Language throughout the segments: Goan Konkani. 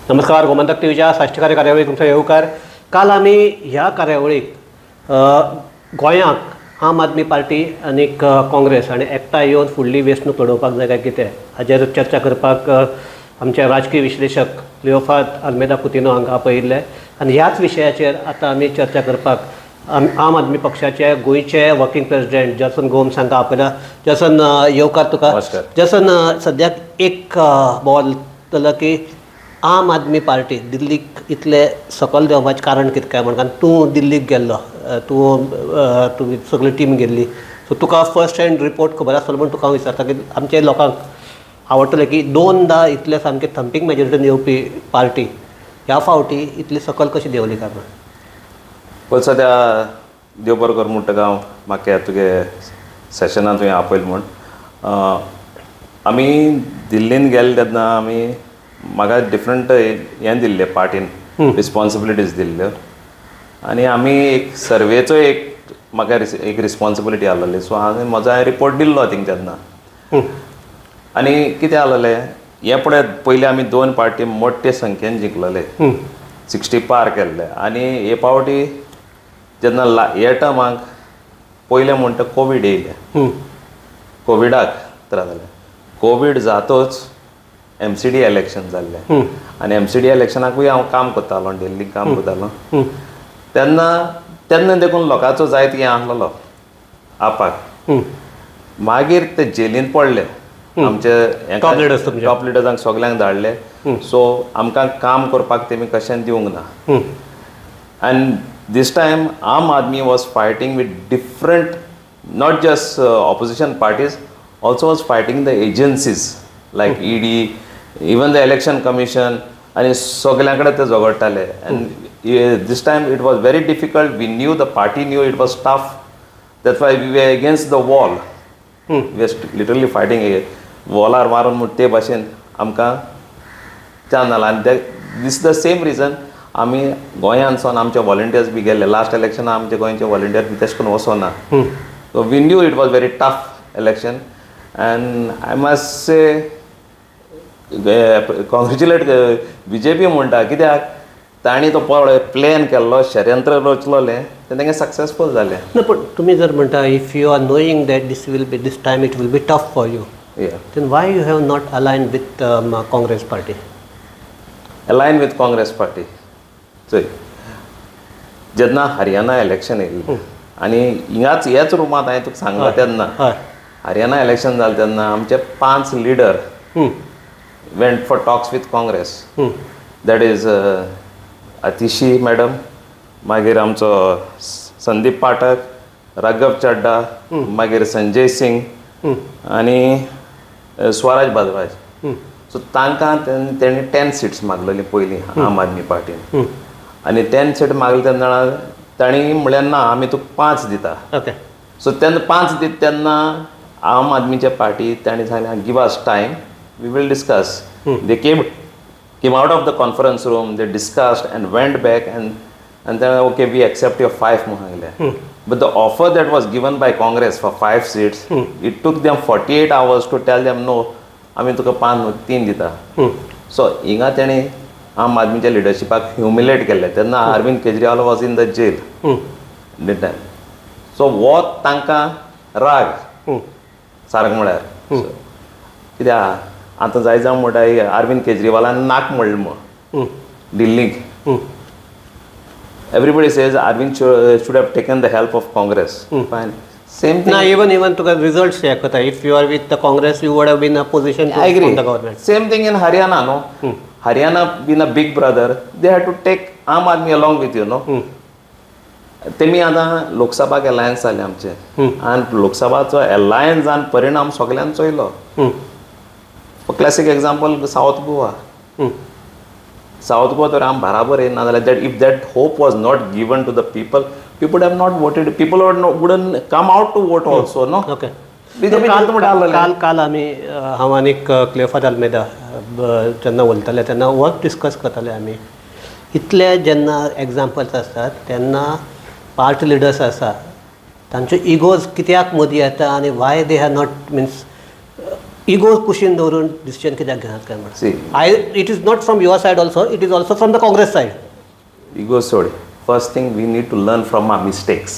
नमस्कार, गोमंतक टीव्हीच्या साश्टीकारी कार्यावळीक तुमचो येवकार. काल आमी ह्या कार्यावळीक गोंयाक आम आदमी पार्टी आनी काँग्रेस आनी एकठांय येवन फुडली वेंचणूक लडोवपाक जाय काय कितें हाजेर चर्चा करपाक आमचे राजकीय विश्लेशक क्लियोफात आल्मेदा कुतिन्हो हांकां आपयिल्ले आनी ह्याच विशयाचेर आतां आमी चर्चा करपाक आम आदमी पक्षाचे गोंयचे वर्किंग प्रेसिडेंट जसन गोम्स हांकां आपयला. जसन, येवकार तुका. जसन, सद्याक एक बोवाल जालो की आम आदमी पार्टी दिल्लीक इतले सकयल देंवपाचें कारण कितें काय म्हण, कारण तूं दिल्लीक गेल्लो, तूं तुमी सगळी टीम गेल्ली, सो तुका फर्स्ट हँड रिपोर्ट खबर आसतलो म्हूण तुका हांव विचारता की आमचे लोकांक आवडटलें की दोनदा इतले सामके थंपींग मेजॉरिटीन येवपी पार्टी ह्या फावटी इतली सकयल कशी देंवली काय म्हण. पयलीं सद्या देव बरो कर म्हणटा हांव म्हाका तुगे सेशनान तुवें आपयलें म्हूण. आमी दिल्लीन गेले तेन्ना आमी म्हाका डिफरंट हें दिल्लें, पार्टीन रिस्पोन्सिबिलिटीज दिल्ल्यो आनी आमी एक सर्वेचो एक म्हाका एक रिस्पोन्सिबिलिटी आसलेली. सो हांवें म्हजो हांवें रिपोर्ट दिल्लो थिंग तेन्ना. आनी कितें आसलेलें हें पळय, पयलीं आमी दोन पार्टी मोठे संख्येन जिखलेले, 60 पार केल्ले. आनी हे पावटी जेन्ना हे टर्माक पयलें म्हणटा कोवीड येयलें, कोविडाक त्रास जाले. कोवीड जातच MCD election जाल्लें आनी MCD इलेक्शनाकूय हांव काम करतालो, दिल्लीक काम करतालो तेन्ना. तेन्ना देखून लोकांचो जायत हें आसलेलो आपाक. मागीर ते जेलीन पडले आमचे टॉप लिडर्सांक सगल्यांक धाडले. सो आमकां काम करपाक तेमी कशें दिवंक ना. And this time Aam Aadmi was fighting with different, not just opposition parties, also was fighting the agencies like ED, even the election commission, आनी सगल्यां कडेन ते झगडटाले. And this time it was very difficult. We knew, the party knew it was tough. That's why we were against the wall. We were literally fighting वॉलार मारून म्हूण ते भाशेन आमकां चान्स जालो. आनी these the same reason आमी गोंयांत सावन आमचे वॉलंटियर्स बी गेल्ले. लास्ट इलेक्शनाक आमचे गोंयचे वॉलंटियर बी तशें करून वचोना. So we knew it was very tough election. And I must say congratulate BJP म्हणटा, कित्याक तांणी तो पळय प्लॅन केल्लो, षडयंत्र रचलोलें, तें तेंगे सक्सेसफूल जालें. ना, पूण तुमी जर म्हणटा if you are knowing that this will be, this time it will be tough for you, then why you have not align with Congress party? Align with Congress party चोय, जेन्ना हरियाणा इलेक्शन येयलें आनी हिंगाच ह्याच रुमांत हांवें तुका सांगलां तेन्ना, हरियाणा इलेक्शन जालें तेन्ना आमचे 5 leader went for talks with Congress. That is Atishi madam, मागीर आमचो संदीप पाठक, राघव चड्डा, मागीर संजय सिंग आनी स्वराज भारद्वाज. सो तांकां तेणी 10 सीट्स मागलेली पयलीं आम आदमी पार्टीन. आनी 10 सीट मागले तेन्ना तांणी म्हणलें ना, आमी तुका 5 दिता. सो तेन्ना 5 दिता तेन्ना आम आदमीच्या पार्टी तांणी सांगलें give us time, we will discuss. They came out of the conference room, they discussed and went back and then okay, we accept your 5 म्हूण सांगलें. But the offer that was given by Congress for 5 seats, it took them 48 hours to tell them no, आमी तुका 5 न्हू 3 दिता. सो हिंगा तेणी आम आदमीच्या लिडरशिपाक ह्युमिलेट केल्लें. तेन्ना Arvind Kejriwal was in the jail that time. So हो तांकां राग सारको म्हळ्यार कित्याक आतां जाय जावं म्हणटा अरविंद केजरीवालान नाक म्हणलें म्हूण दिल्लीक. Everybody says Arvind should have taken the help of Congress. Fine, same thing. ना, इवन तुका रिजल्ट्स हे करता, if you are with the Congress you would have been a position to form the government. Same thing in Haryana, no. Haryana been a big brother, they had to take Aam Aadmi along with you, no. तेमी आतां लोकसभाक अलायन्स जालें आमचें आनी लोकसभाचो अलायन्स आनी परिणाम सगल्यांक चोयलो. Classic example South Goa. South Goa तर आम बराबर येना जाल्यार that if that hope was not given to the people, people have not voted, people wouldn't come out to vote also, no. Okay. काल काल आमी हांव आनी क्लियोफात आल्मेदा जेन्ना उलयताले तेन्ना होच डिस्कस करताले आमी. इतले जेन्ना एग्जाम्पल्स आसतात तेन्ना पार्टी लिडर्स आसा तांच्यो इगोज कित्याक मदीं येता आनी why they have not means ego कुशीन दवरून डिसिजन कित्याक घेनात काय म्हणून? I it is not from your side also, it is also from the Congress side. Ego सोड. First thing we need to learn from our mistakes.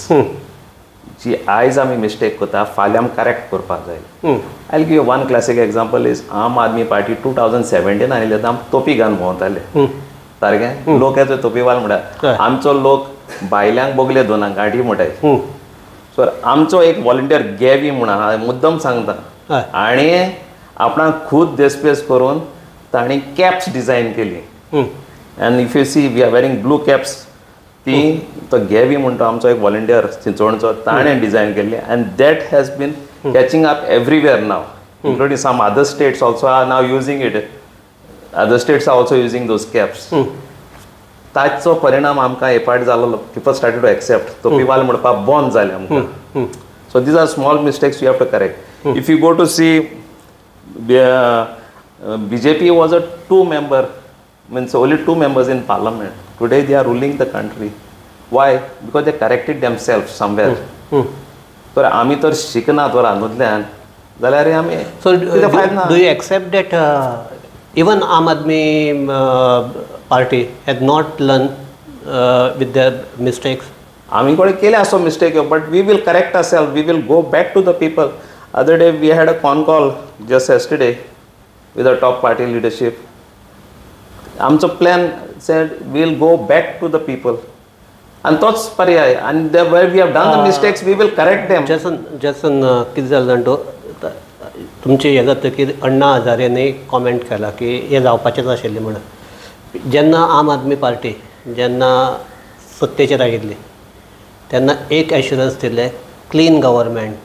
जी आयज आमी मिस्टेक करता फाल्यां आमी करेक्ट करपाक जाय. I give one classic example is Aam Aadmi Party 2017 आयिल्ले तेन्ना आमी तोपी घालून भोंवताले सारकें. लोक येता तोपीवाल म्हणटा, आमचो लोक बायल्यांक बोगले दोना गांठी म्हणटाय. सो आमचो एक वॉलंटियर गॅवी म्हूण आहा, मुद्दम सांगता, आनी आपणाक खूद देसपेस करून तांणी कॅप्स डिझायन केली. And if you see we are wearing blue caps. ती तो गॅवी म्हणटा आमचो एक वॉलंटियर चिंचोणचो, ताणें डिझायन केल्ली. And that has been catching up everywhere now, including some other states also are now using it. Other states are also using those caps. ताचो परिणाम आमकां हे पाट जालो, people started to accept. तोपीवाल म्हणपाक बंद जालें आमकां. So these are small mistakes you have to correct. If you go to see, BJP was a 2 member, means only 2 members in parliament. Today they are ruling the country. Why? Because they corrected themselves somewhere. तर आमी तर शिकना तर हातूंतल्यान जाल्यार आमी. So do you accept that even Aam Aadmi Party has not learn with their mistakes? आमी कडेन केले आसो mistake, but we will correct ourself, we will go back to the people. Other day we had a con call just yesterday with the top party leadership. आमचो plan said we will go back to the people. आनी तोच पर्याय. आनी where we have done the mistakes we will correct them. Jason Jason कितें जालें जाणा तूं, तुमचें हें जातकीर अण्णा हजारेंनी कॉमेंट केला की हें जावपाचेंच आशिल्लें म्हणून. जेन्ना आम आदमी पार्टी जेन्ना सत्तेचेर आयिल्ली तेन्ना एक एश्युरन्स दिल्लें, clean government,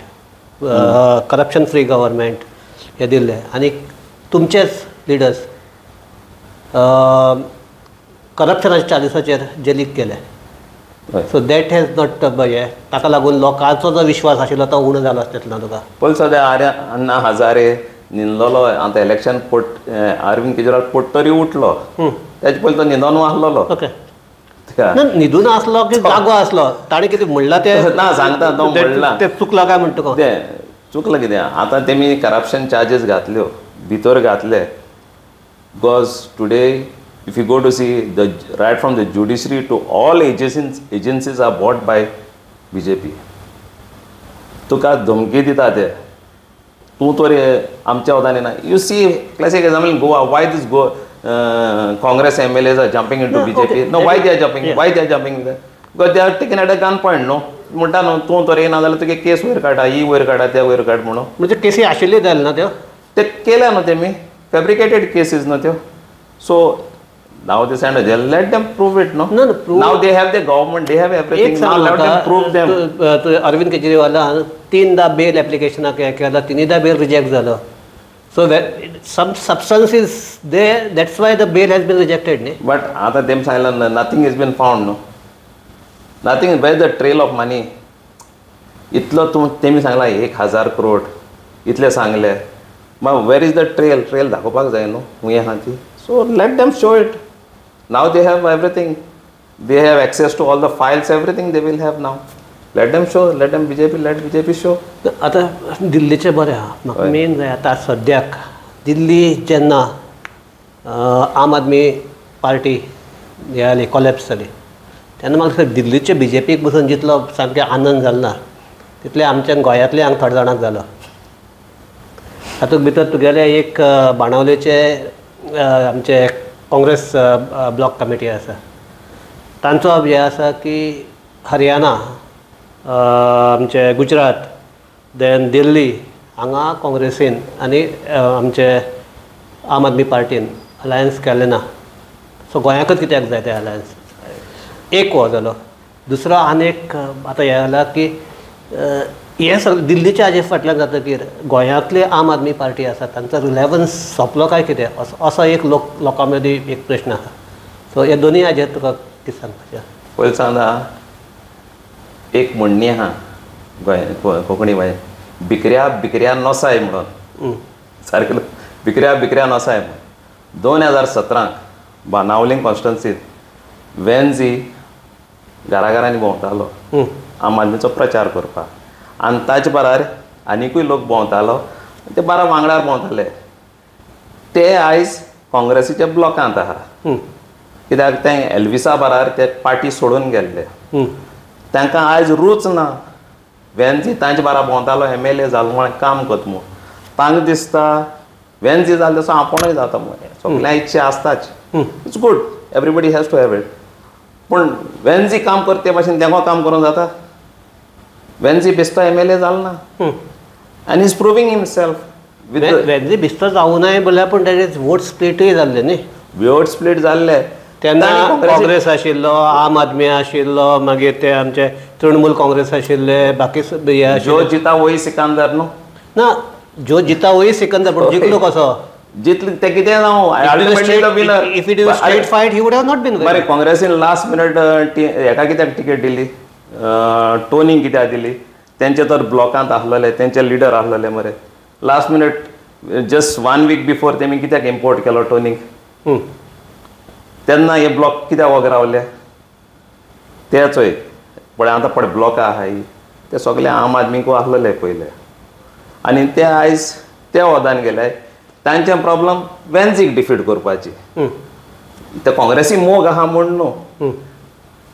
corruption free government हें दिल्लें. आनी तुमचेच लिडर्स करप्शनाच्या चार्जीसाचेर जेलीक गेले. सो that has not हें, ताका लागून लोकांचो जो विश्वास आशिल्लो तो उणो जालो आसतलो तुका. पयलीं सद्या आर्य अण्णा हजारे न्हिदलेलो, आतां इलेक्शन पोट अरविंद केजरीवाल पोट्टरी उठलो, तेजे पयलीं तो न्हिदोन आसलेलो. ओके, ना न्हिदून आसलो की जागो आसलो, ताणें कितें म्हणलां तें ना सांगता, तो म्हणलां तें चुकलां काय म्हणटा तुका? तें चुकलां कितें, आतां तेमी करप्शन चार्जीस घातल्यो, भितर घातले. Because today if you go to see the right from the judiciary to all agencies are bought by BJP. तुका धमकी दिता ते, तूं तर आमच्या वतानी ना. You see classic example in Goa, why this Goa Congress MLAs are jumping into BJP? No, why they are jumping? Why they are jumping? Because they are taken at a gun point, no. म्हणटा न्हू तूं तर येना जाल्यार तुगे केस वयर काडटा, ही वयर काडटा, ते वयर काड म्हणून. म्हणजे केसी आशिल्ल्यो जाले ना त्यो, ते केल्या न्हू तेमी, फेब्रिकेटेड केसीस न्हू त्यो. So now they send a jail, let them prove it, no? No, no, prove. Now they have the government, they have everything. Now let them prove them. Arvind Kejriwal 3दा bell application केला, 3दा बेल रिजेक्ट जालो. So some substance is there, that's why the bail has been rejected, न्ही. But आतां तेम सांगला nothing is been found, no. Nothing, where the trail of money? इतलो तूं तेमी सांगला 1000 करोड इतले सांगले, मागीर where is the trail? Trail दाखोवपाक जाय न्हू खंय आहा ती. So let them show it. Now they have everything. They have access to all the files, everything they will have now. Let them show, let them BJP, let BJP show. आतां दिल्लीचें बरें आहा, म्हाका मेन जाय आतां सद्याक दिल्ली जेन्ना आम आदमी पार्टी हें जाली, कॉलेप्स जाली, तेन्ना म्हाका दिल्लीचे बीजेपीक बसून जितलो सामकें आनंद जालो ना तितले आमच्या गोंयांतले हांगा थोड्या जाणांक जालो. तातूंत भितर तुगेले एक बाणावलेचे आमचे काँग्रेस ब्लॉक कमिटी आसा, तांचो हें आसा की हरियाणा, आमचे गुजरात, देन दिल्ली हांगा काँग्रेसीन आनी आमचे आम आदमी पार्टीन अलायन्स केलें ना. सो गोंयांकच कित्याक जाय तें अलायन्स? एक हो जालो. दुसरो आनी एक आतां हें जाला की हें सगळें दिल्लीच्या हाजे फाटल्यान जातकीर गोंयांतले आम आदमी पार्टी आसा तांचो रिलेवन्स सोंपलो काय कितें, असो एक लोकां मदीं एक प्रश्न आसा. सो हे दोनूय हाजेर तुका कितें सांगपाचें? पयलीं सांगता, एक म्हणणी आहा गोंय कोंकणी भाशेन, बिकऱ्या बिकऱ्या नोसाय म्हणून. सारकें, बिकऱ्या बिकऱ्या नोसाय म्हणून. 2017 बाणावली कॉन्स्टिट्युन्सीत वेन्जी घराघरांनी भोंवतालो आम आदमीचो प्रचार करपाक, आनी ताचे बराबर आनिकूय लोक भोंवतालो. ते बारा वांगडार भोंवताले ते आयज काँग्रेसीच्या ब्लॉकांत आहा. कित्याक ते एल्विसा बारार ते पार्टी सोडून गेल्ले, तांकां आयज रूच ना. वेन्झी तांचे बारा भोंवतालो एम एल ए जालो म्हण काम करता म्हूण तांकां दिसता वेन्झी जालें तसो आपूणय जाता म्हूण. सगळ्या इच्छा आसताच, it's good, everybody has to have it. पूण वेन्झी काम करता ते भाशेन तांकां काम करूंक जाता? वेन्झी बेस्तो एम एल ए जालो ना आनी is proving himself with Venzy बेस्तो जावूं बोल्यार पूण ताजे वोट स्प्लिटूय जाल्ले न्ही. वोट स्प्लीट जाल्ले तेन्ना काँग्रेस आशिल्लो, आम आदमी आशिल्लो, मागीर ते आमचे तृणमूल काँग्रेस आशिल्ले, बाकी हे. जो जिता वही सिकंदर न्हू. ना, जो जिता वही सिकंदर, पूण जिखलो कसो? जितले ते कितें जावं. If it is straight fight, he would have not been. बरें, काँग्रेसीन लास्ट मिनट हेका कित्याक टिकेट दिली? टोनीक कित्याक दिली? तेंचे तर ब्लॉकांत आसलेले, तेंचे लिडर आसलेले मरे. Last minute, just one week before तेमी कित्याक इम्पोर्ट केलो टोनीक? तेन्ना हे ब्लॉक कित्याक वगो रावले? ते चोय पळय आतां पळय ब्लॉकां आहाय ते सगळे आम आदमीकू आसलेले पयले आनी ते आयज ते वदान गेले. तांचे प्रॉब्लम वेन्झीक डिफीट करपाची. ते काँग्रेसी मोग आहा म्हूण न्हू.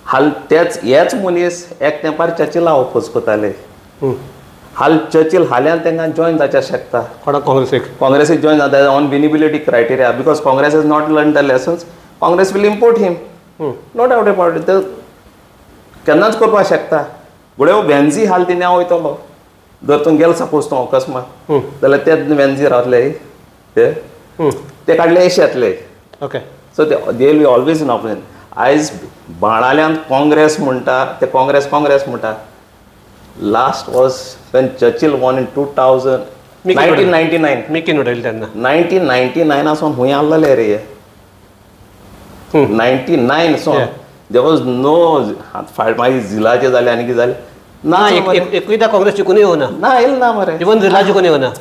हाल तेच हेच मनीस एक तेंपार चर्चिला ओपोज करताले. हाल चर्चिल हाल्यान तांकां जॉयन जावपाक शकता. कोणाक? काँग्रेसीक? काँग्रेसीक जॉयन जाता on winnability criteria, because Congress has not learn the lessons. Congress will import him, no doubt about it. ते केन्नाच करपाक शकता. घडये वेन्झी हाल तिणें वयतलो जर तूं गेलो सपोज तूं अकस्मात जाल्यार ते वेन्झी रावतले ते ते काडले अशे येतले. ओके. सो ते they will always in opposition. आयज बाणाल्यान काँग्रेस म्हणटा ते काँग्रेस काँग्रेस म्हणटा. Last was when Churchill won in 2000, 1999. मिकीन उडयले तेन्ना. 1999 आसून खूंय आहलेले रे हे 99 सोन. There was no मागीर झिलाचे जाले आनी कितें जालें ना. एकूयदा काँग्रेस जिखूनय येवना. ना, येयलें ना मरे. इवन झिला जिखून येवना.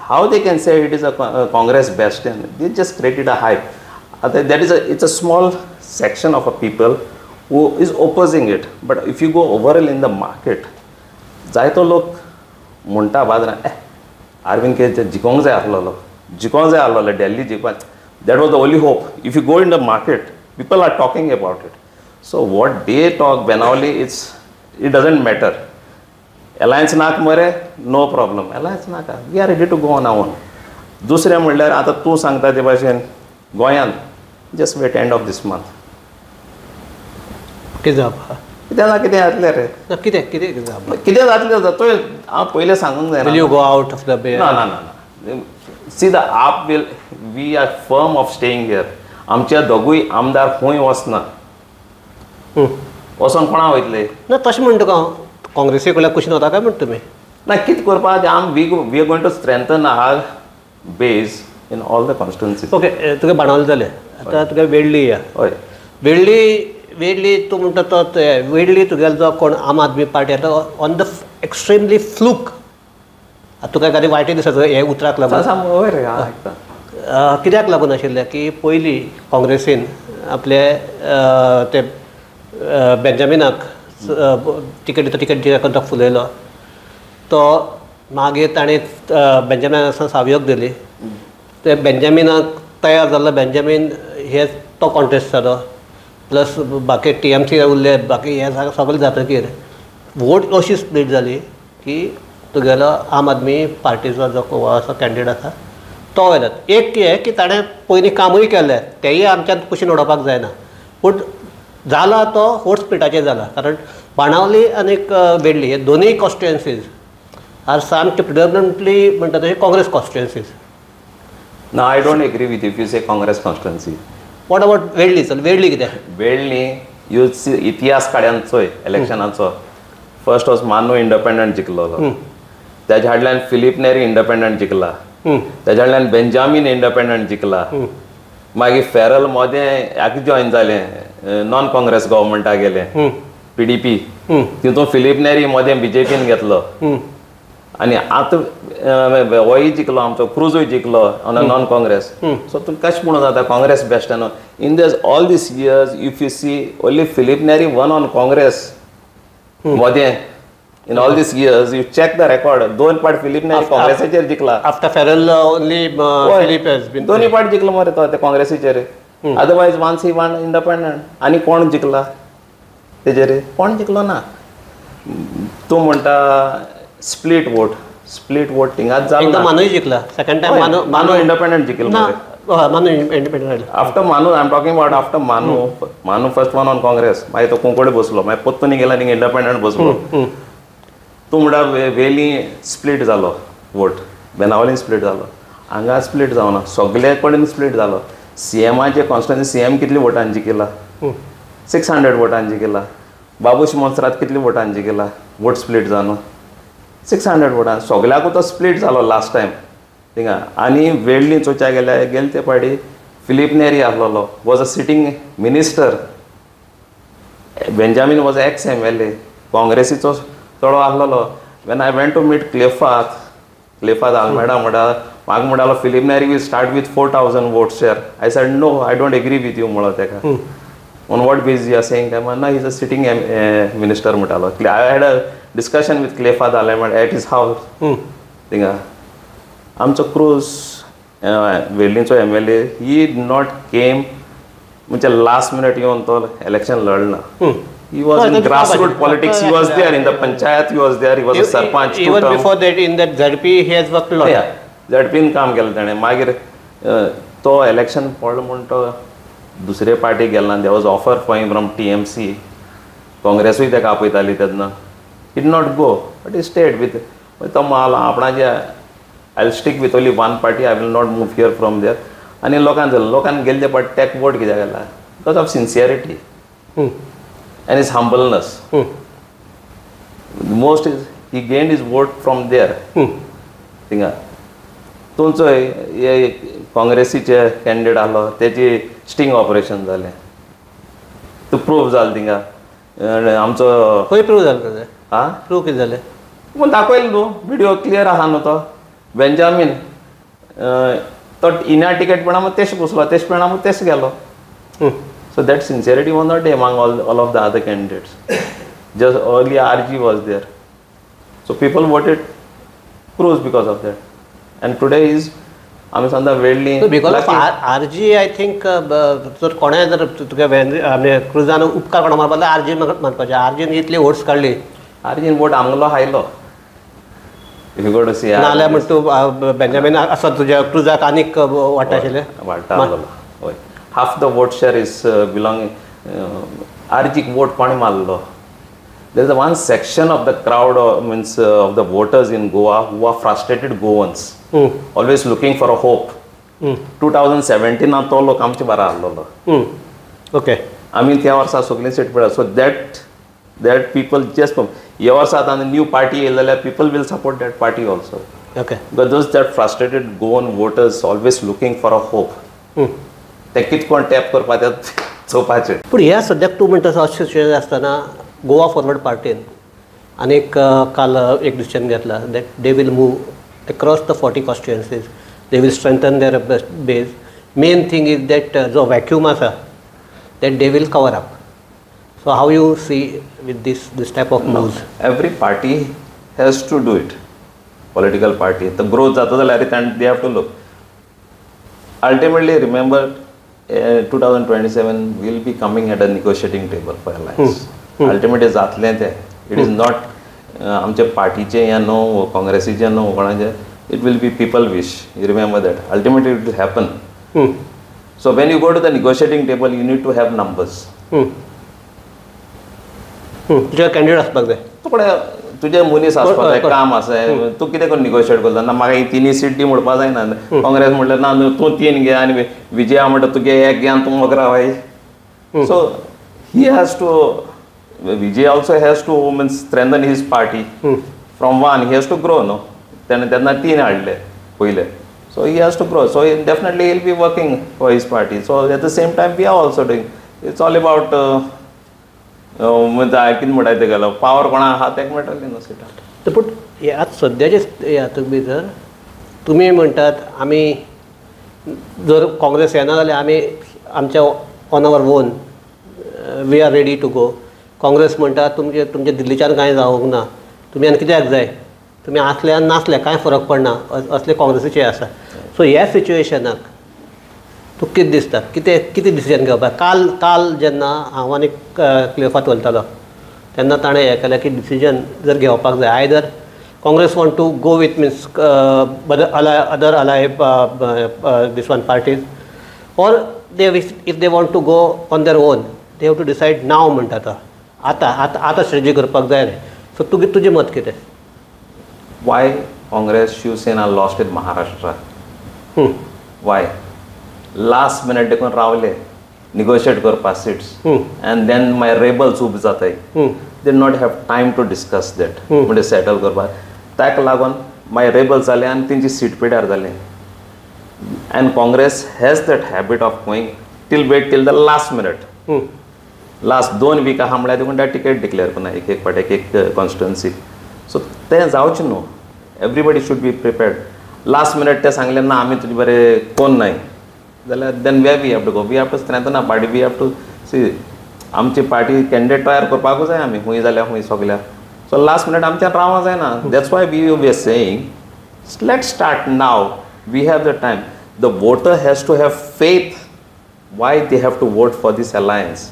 How they can say it is a Congress bastion? They just created a hype. That is a it's a small section of a people who is opposing it. But if you go overall in the market, जायतो लोक म्हणटा बाजारान अरविंद के जिखोंक जाय आसलेलो, जिखोंक जाय आसलेलो, दिल्ली जिखपाक. That was the only hope. If you go in the market, people are talking about it. So what they talk Benaulim, it doesn't matter. Alliance नाक मरे, नो प्रॉब्लम. अलायन्स नाका, we are ready to go on our. दुसरें म्हणल्यार आतां तूं सांगता ते भाशेन गोंयांत just wait end of this month. कितें जावपा? कितें ना कितें जातलें रे. ना, कितें कितें जावपा? कितें जातलें तो हांव पयलें सांगूंक जायना. Will you go out of the bay? ना ना ना ना, see the AAP will, we are firm of staying here. आमचे दोगूय आमदार खंय वचना. वचोन कोणा वयतले? ना, तशें म्हणटा तुका हांव, काँग्रेसी कडल्यान कुशीन वता काय म्हणटा तुमी? ना, कितें करपाक आम we are going to strengthen our base in all the constituencies. Okay, तुगे बाणावले जालें, आतां तुगे वेडली या. हय. वेडली वेडली तूं म्हणटा तो वेडली तुगेलो जो कोण आम आदमी पार्टी आतां ऑन the extremely fluke. आतां तुका एखादें वायटय दिसत हे उतराक लागून. हय रे, हांव आयकता. कित्याक लागून आशिल्लें की पयलीं काँग्रेसीन आपले ते बेंजामिनाक तिकेट दिता तिकेट दिता तो फुलयलो. तो मागीर ताणें बेंजामिनाक सावयोग दिली. ते बेंजामिनाक तयार जाल्लो बेंजामीन हे तो कॉन्टेस्ट जालो, प्लस बाकी टीएमसी उरले, बाकी हे सगळें जातकीर वोट अशी स्प्लीट जाली की तुगेलो आम आदमी पार्टीचो जो आसा कॅन्डिडेट आसा तो वयलो. एक हें की ताणें पयलीं कामूय केल्लें, तेंय आमच्यान कुशीन उडोवपाक जायना, पूण जाला तो वोट स्प्लिटाचेर जाला. कारण बाणावली आनी वेडली हे दोनूय कॉन्स्टिट्युएन्सीज आर सामके प्रिडॉमिनंटली म्हणटा तशें काँग्रेस कॉन्स्टिट्युएन्सीज. ना, I don't agree with if you say Congress constituency. What about Vedli? चल, वेडली कितें? वेडली you सी इतिहास काड्यान चोय इलेक्शनाचो. फर्स्ट वॉज मानू इंडिपेंडंट जिखलोलो, तेज्या फाटल्यान फिलीप नेरी इंडिपेंडंट जिखला, तेज्या फाटल्यान बेंजामीन इंडिपेंडंट जिखला, मागीर फेरल मोदें हाका जॉयन जालें, नॉन काँग्रेस गव्हर्मेंटाक गेलें पीडीपी, तितून फिलीप नेरी मोदें बीजेपीन घेतलो आनी आतां होय जिखलो आमचो क्रुजूय जिखलो on a non Congress. So तूं कशें म्हणून जाता काँग्रेस बेस्ट न्हू? In this all these years if you see only Filipe Neri won on Congress मोदें In all these years you check the record. दोन पाट फिलीप नेरी काँग्रेसाचेर जिखला. After Ferrel only Filipe has been. दोन्ही पाट जिखलो मरे तो ते काँग्रेसीचेर. Otherwise once he won independent. आनी कोण जिखला तेजेर? कोण जिखलो ना. तूं म्हणटा स्प्लीट वोट, स्प्लीट वोट थिंगाच जालो. एकदां मानूय जिखला सेकंड टायम. मानू मानू इंडिपेंडंट जिखलो मरे. मानू इंडिपेंडंट आयलो. After Manu, I am talking about after Manu. Manu first won on Congress, मागीर तो कुंकळे बसलो, मागीर पोत्तून गेला आनी इंडिपेंडंट बसलो. तूं म्हणटा वेली स्प्लीट जालो वोट, बेनावलीन स्प्लीट जालो, हांगा स्प्लीट जावना, सगळे कडेन स्प्लीट जालो. सीएमाचे कॉन्स्टिट्युएन्सी सीएम कितली वोटान जिखला? 600 वोटान जिखला. बाबूश मोन्सरात कितली वोटान जिखला? वोट स्प्लीट जावन 600 वोटान. सगळ्याकूच तो स्प्लीट जालो लास्ट टायम थिंगा. आनी वेडली चोवच्या गेल्यार गेले ते पाटी फिलीप नेरी आसलेलो, was a sitting minister. Benjamin was ex MLA, काँग्रेसीचो चलो आसलेलो. When I went to meet Cleofato, Cleofato Almeida म्हणटा म्हाका म्हणटालो Filipe Neri will start with 4000 vote share. I said no, I don't agree with you म्हणलो तेका. On what base you are saying काय? ना, is a sitting minister म्हणटालो. I had a discussion with Cleofato Almeida at his house थिंगा. आमचो क्रूज वेर्लींचो MLA he not came, म्हणजे लास्ट मिनट येवन तो इलेक्शन लढना. He was in grassroots politics. He was there in the panchayat. He was there. He was a sarpanch. Even before that, in that ZP, he has worked a lot. Yeah, ZP न काम केलें ताणें. मागीर तो इलेक्शन पडलो म्हूण तो दुसरे पार्टी गेलो ना. There was offer for him from TMC. काँग्रेसूय ताका आपयताली तेन्ना. He did not go, but he stayed with. तो माल आपणाचे I will stick with only one party. I will not move here from there. आनी लोकांक जालें, लोकांक गेल्ले पाट टॅक वोट कित्याक गेला? Because of sincerity and his humbleness. Most is he gained his vote from there. थिंगा तुमचो काँग्रेसीचे कॅन्डिडेट आहलो, तेची स्टिंग ऑपरेशन जालें, तो प्रूव जालें थिंगा. आमचो खंय प्रूव जालें तेजें? आं, प्रूव कितें जालें? पूण दाखयलें न्हू, विडियो क्लियर आहा न्हू. तो बेंजामीन तो इना टिकेट प्रमाण तेश बसलो, तेश प्रमाण तेश गेलो. So that sincerity was not among all of the other candidates. Just only RG was there. So people voted Cruz because of that. And today is आमी सांगता वेडली. Because of RG I think जर कोणाय जर तुगे क्रुजान उपकार कोणा मारपा जाल्यार आरजी मारपाचे. आरजीन इतली वोट्स काडली, आरजीन वोट आमगेलो हायलो. If you go to see, नाजाल्यार म्हण तूं बेंजामीन आसा तुज्या क्रुजाक आनीक वाडटा आशिल्लें. वाडटा आसलेलो हय. Half the vote share is belonging आरजीक vote कोणें मारलो? There is a one section of the crowd, means of the voters in Goa who are frustrated Goans, always looking for a hope. 2017 तो लोक आमचे बारा आहलोलो. ओके, आमी त्या वर्सा सगळीं सीट पळय. So that people just ह्या वर्सा आतां न्यू पार्टी येयली जाल्यार people will support that party also. Okay, because those that frustrated Goan voters always looking for a hope, ते कितें कोण टॅप करपा ते चोवपाचें. पूण ह्या सद्याक तूं म्हणटा अशें सिच्युएशन आसतना गोवा फॉरवर्ड पार्टीन आनी काल एक डिसिजन घेतला that they will move across the 40 constituencies, they will strengthen their base. Main thing is that जो वॅक्यूम आसा that they will cover up. So how you see with this type of moves? Every party has to do it. Political party the growth जाता जाल्यार they have to look. Ultimately remember 2027 will be coming at a negotiating table for alliance. Ultimately जातलें तें. It is not आमचे पार्टीचें या न्हू, काँग्रेसीचें न्हू, कोणाचें. It will be people wish. You remember that. Ultimately it will happen. So when you go to the negotiating table you need to have numbers. तुजे कॅन्डिडेट आसपाक जाय, तुकडे तुजे मनीस आसपाक जाय, काम आसा. तूं कितें करून निगोशिएट करता? ना म्हाका ही तिनूय सीट दी म्हणपा जायना. काँग्रेस म्हणल्यार ना तूं तीन घे आनी विजया म्हणटा तुगे एक घे आनी तूं मोगरा Y. So he has to, Vijay also has to means strengthen his party from one. He has to grow न्हू. तेणें तेन्ना तीन हाडले पयले. So he has to grow. So definitely he will be working for his party. So at the same time we are also doing. It's all about कितें म्हणटा तें गेलो पावर कोणा आहा तेका मेळटली न्हू सिटां. पूण हे आतां सद्याचे हातूंत भितर तुमी म्हणटात आमी जर काँग्रेस येना जाल्यार आमी आमच्या on our own we are ready to go. Congress म्हणटा तुमचे तुमचे दिल्लीच्यान कांय जावंक ना, तुमी आनी कित्याक जाय, तुमी आसले आनी नासले कांय फरक पडना असले काँग्रेसीचे आसा. सो ह्या सिच्युएशनाक तुका कितें दिसता, कितें कितें डिसिजन घेवपाक? काल काल जेन्ना हांव आनी क्लियोफात उलयतालो तेन्ना ताणें हें केलें की डिसिजन जर घेवपाक जाय, either Congress want to go with means other ally this one parties, or they if they want to go on their own they have to decide now म्हणटा तो. आतां आतां आतां स्ट्रेटजी करपाक जाय रे. सो तुगे तुजें मत कितें? Why Congress Shiv Sena lost in Maharashtra? Why last minute देखून रावले निगोशिएट करपाक सिट्स, एंड then मागीर रेबल्स उब जाताय, they not have time to discuss that, म्हणजे सेटल करपाक. ताका लागून मागीर रेबल्स जाले आनी तेंची सीट पिड्यार जाली. And Congress has that habit of going till wait till the last minute. Last 2 week आहा म्हळ्यार देखून त्या टिकेट डिक्लेअर करना एक एक फावट एक एक कॉन्स्टिट्युन्सी. सो तें जावचें न्हू, everybody should be prepared. Last minute ते सांगलें ना आमी तुजे बरें कोण नाय जाल्यार then way we have to go, we have to strengthen a party, we have to see आमची पार्टी कॅन्डिडेट तयार करपाकूच जाय आमी खूंय जाल्यार खूंय सगल्या. सो लास्ट मिनट आमच्यान रावंक जायना. That's why we we are saying let start now, we have the time. The voter has to have faith why they have to vote for this alliance,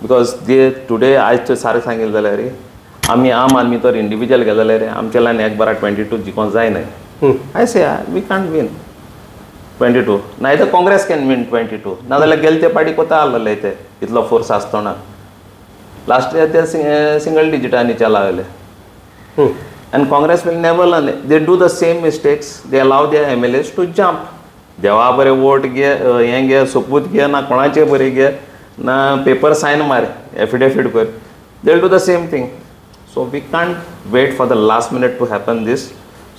because they today आयज सारकें सांगिल्लें जाल्यार रे आमी आम आदमी तर इंडिविज्युअल गेले जाल्यार रे आमच्या लायन एक बारा 22 जिखोंक जायना. I say we can't win 22, नाय तर काँग्रेस can win 22, नाजाल्यार गेले ते पार्टी कोता आहलेले ते इतलो फोर्स आसतना लास्ट इयर ते सिंगल डिजिटांनी लागले. And Congress will never learn, they do the same mistakes, they allow their MLAs to jump. देवा बरें वोट घे, हें घे, सोपूत घे, ना कोणाचे बरें घे, ना पेपर सायन मार, एफिडेवीट कर, they will do the same thing. So we can't wait for the last minute to happen this.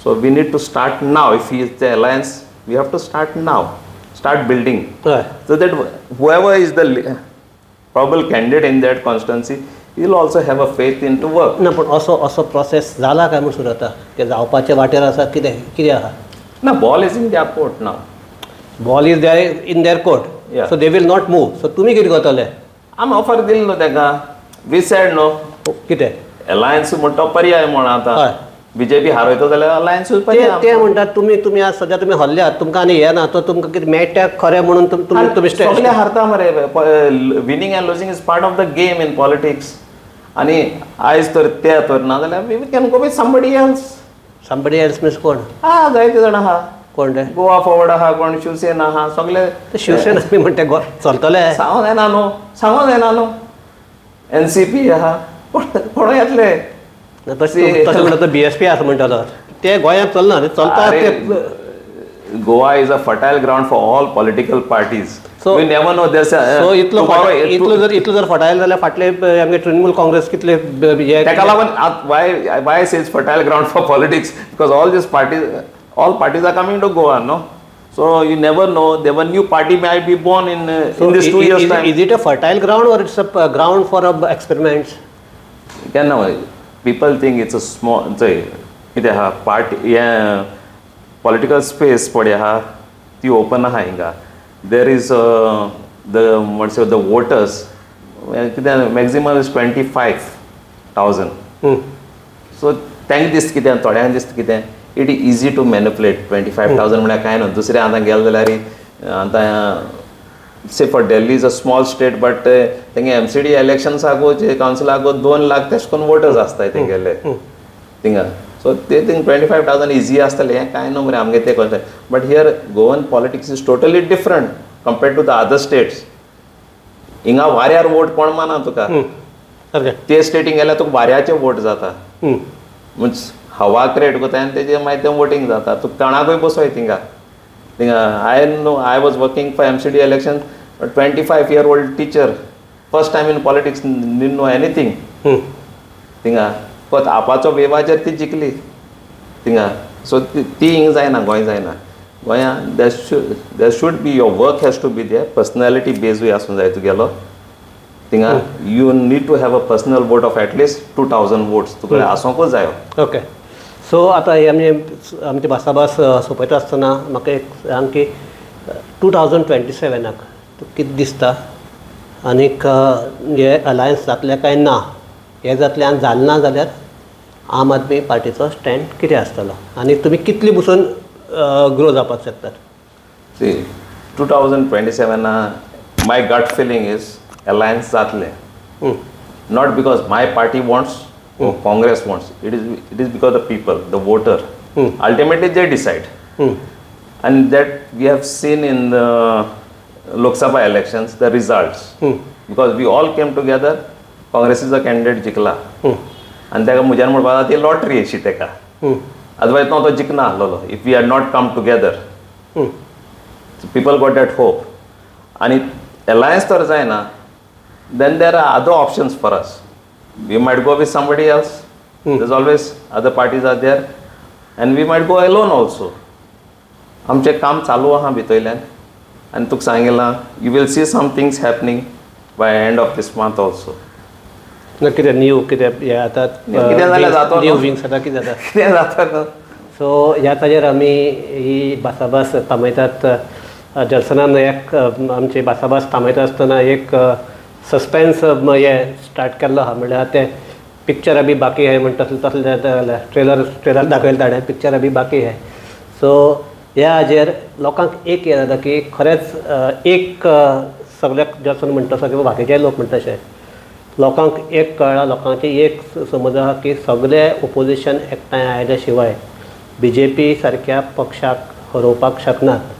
So we need to start now. If is the alliance, we have to start now, start building, so that whoever is the probable candidate in that constituency, he will also have a faith in to work. ना पण असो असो प्रोसेस जाला काय म्हूण सुरू जाता की जावपाचे वाटेर आसा कितें कितें आहा? ना, ball is in their court now. Ball is there in their court, so they will not move. So तुमी कितें करतले? आमी ऑफर दिली न्हू ताका, we said न्हू कितें अलायन्स म्हणटा पर्याय म्हण. आतां बीजेपी हारयता जाल्यार अलायन्स ते म्हणटात तुमी तुमी आज सद्या तुमी हरल्यात, तुमकां आनी हें ना, तो तुमकां कितें मेळटा खरें म्हणून तुमी तुमी सगळे हारता मरे. Winning and losing is part of the game in politics. आनी आयज तर ते तर ना जाल्यार we can go with somebody else. Somebody else means कोण? हा जायते जाण आहा. कोण रे? गोवा फॉरवर्ड आहा, कोण शिवसेना आहा, सगळे. शिवसेना मी म्हणटा चलतले सांगो जायना न्हू, सांगो जायना न्हू. एनसीपी आहा, कोण येतले तशें म्हणटा. बीएसपी आसा म्हणटालो ते गोंयांत चलना, चलता ते. Goa is a fertile ground for all political parties. So we never know. There's a so इतलो इतलो जर इतलो जर फर्टायल जाल्यार फाटले आमगे तृणमूल काँग्रेस कितले ताका लागून why say it's fertile ground for politics, because all these parties, all parties are coming to Goa, no? So you never know, there one new party may be born in in this 2 years time. Is it a fertile ground or it's a ground for experiments? केन्ना people think it's a small कितें आहा पार्टी, हें पॉलिटिकल स्पेस पळय आहा ती ओपन आहा हिंगा. There is the म्हणचे the voters कितें मॅक्झिमम is 25,000. सो तांकां दिसता कितें, थोड्यांक दिसता कितें it is easy to manipulate. 25,000 म्हळ्यार कांय न्हू. दुसरें आतां गेले जाल्यार आतां say for Delhi is a small state, but तेंगे एमसीडी इलेक्शन्साकू कावन्सिलाकू 2 लाख तेश कोन्न वोटर्स आसताय तेंगेले थिंगा. सो ते थिंग 25,000 इजी आसतलें, हें कांय न्हू मरे आमगे तें कळटा. But here Goan politics is totally different compared to the other states. हिंगा वाऱ्यार वोट कोण माना तुका, ते स्टेटींग गेल्यार तुका वाऱ्याचे वोट जाता, म्हणजे हवा क्रिएट करता आनी तेजेर मागीर तें वोटींग जाता. तुका कोणाकूय बसय थिंगा थिंगा. I know I was working for MCD election, 25-year-old teacher, first time in politics, didn't know anything. थिंगा फक्त आपाचो वेवाचेर ती जिखली थिंगा. सो ती हिंग जायना, गोंय जायना. गोंया there should be your work has to be there, personality बेजूय आसूंक जाय तुगेलो थिंगा. You need to have a personal vote of at least 2,000 votes तुका आसूंकूच जायो. ओके, सो आतां हे आमी आमची भासाभास सोंपयता आसतना म्हाका एक सांग की 2027 तुका कितें दिसता आनीक हे अलायन्स जातलें काय ना? हे जातलें आनी जालें ना जाल्यार आम आदमी पार्टीचो स्टँड कितें आसतलो आनी तुमी कितली बसून ग्रो जावपाक शकतात? See, 2027 my gut feeling is alliance जातलें. Not because my party wants or Congress wants, it is because the people, the voter, ultimately they decide. And that we have seen in the Lok Sabha elections, the results. Because we all came together, Congress is a candidate जिखला आनी ताका म्हज्यान म्हणपाक ती लॉटरी अशी ताका, अदरवायज ना तो जिखना आसलेलो if we had not come together. People got that hope. आनी अलायन्स तर जायना, then there are other options for us. We might go with somebody else. There's always other parties are there, and we might go alone also. आमचें काम चालू आहा भितरल्यान आनी तुका सांगिलां, you will see some things happening by end of this month also. ना कितें न्यू कितें हें आतां कितें जाल्यार जाता न्यू विंग्स आतां कितें जाता कितें जाता. सो ह्या ताजेर आमी ही भासाभास थांबयतात. जल्सनान एक आमची भासाभास थांबयता आसतना एक सस्पेन्स हें स्टार्ट केल्लो आहा, म्हणल्यार तें पिक्चर अभी बाकी है म्हणटा तसलें तसलें ट्रेलर ट्रेलर दाखयलें ताणें, पिक्चर अभी बाकी है. सो ह्या हाजेर लोकांक एक हें जाता की खरेंच एक सगळ्याक जल्सन म्हणटा तसो किंवा बाकीचे लोक म्हणटा तशें लोकांक एक कळ्ळां, लोकांची एक समज आहा की सगळे ओपोजिशन एकठांय आयल्या शिवाय बी जे पी सारक्या पक्षाक हरोवपाक शकनात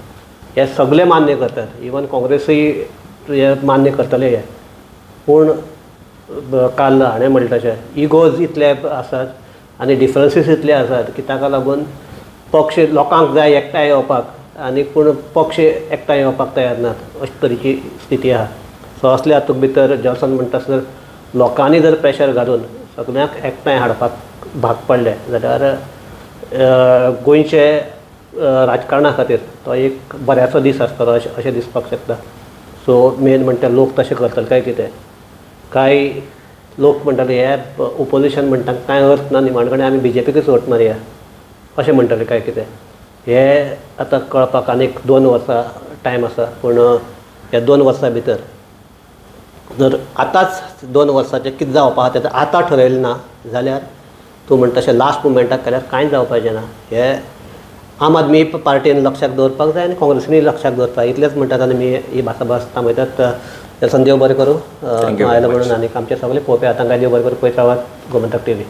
हे सगळे मान्य करतात. इवन काँग्रेसूय हे मान्य करतले हे, पूण काल हाणें म्हणलें तशें इगोज इतले आसात आनी डिफरन्सीस इतले आसात की ताका लागून पक्ष लोकांक जाय एकठांय येवपाक आनी पूण पक्ष एकठांय येवपाक तयार नात अशे तरेची स्थिती आहा. सो असल्या हातूंत भितर जॉन्सन म्हणटा आसतना लोकांनी जर प्रेशर घालून सगळ्यांक एकठांय हाडपाक भाग पडलें जाल्यार गोंयचे राजकारणा खातीर तो एक बऱ्याचो दीस आसतलो अशें दिसपाक शकता. सो मेन म्हणटा लोक तशें करतले काय कितें, कांय लोक म्हणटाले हे ओपोजिशन म्हणटा कांय अर्थ ना, निमाण कडेन आमी बी जे पीकूच वोट मारया अशें म्हणटाले काय कितें. हे आतां कळपाक आनीक 2 वर्सां टायम आसा, पूण ह्या 2 वर्सां भितर जर आतांच 2 वर्साचें कितें जावपा आहा तें आतां ठरयलें ना जाल्यार तूं म्हणटा तशें लास्ट मुमेंटाक केल्यार कांय जावपाचें ना. हे आम आदमी पार्टीन लक्षाक दवरपाक जाय आनी काँग्रेसीनूय लक्षाक दवरपाक जाय, इतलेंच म्हणटात आनी मी ही भासाभास थांबयतात. देव बरें करूं आयलो म्हणून आनी आमचे सगळे पळोवपी आतां देव बरें करूं. पळयत रावात गोमंतक टीव्ही.